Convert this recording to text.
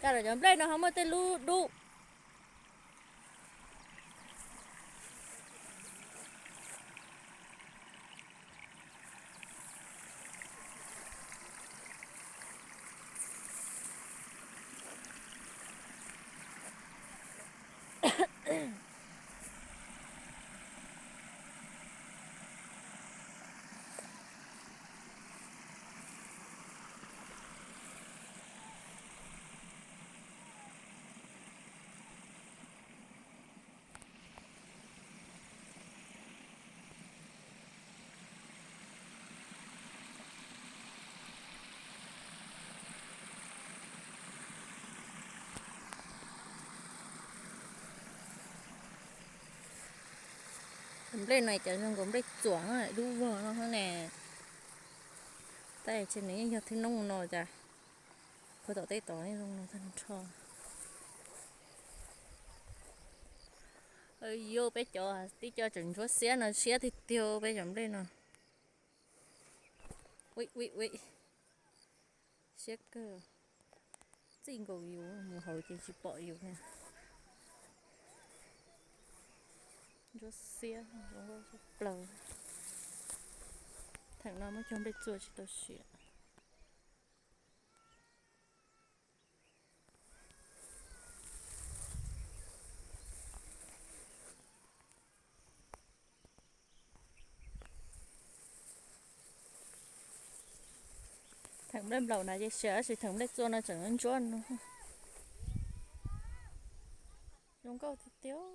Cas los cov nplej no ho muaj tej lub dub. Nplej no cas zoo nkaus nplej txuas dub vog no ne. Tab sis nws yeej yog thib noob no cas, puag tom tej tod zoo no tag nrho. Yuav peb cov tib co tseem ntsuab xiab no siab tiag tiag peb cov nplej no. Ui ui ui, siab kawg. Txij nkaus yus mus hauv ces tsis pom yus. Ntsuab xiab zoo nkauj tshaj plaws. Theem no muab cog nplej txua tsis tau siav. Theem nplej nplaum na ces siav, tab sis theem nplej txua no tseem ntsuab no. Zoo nkauj tiag tiag.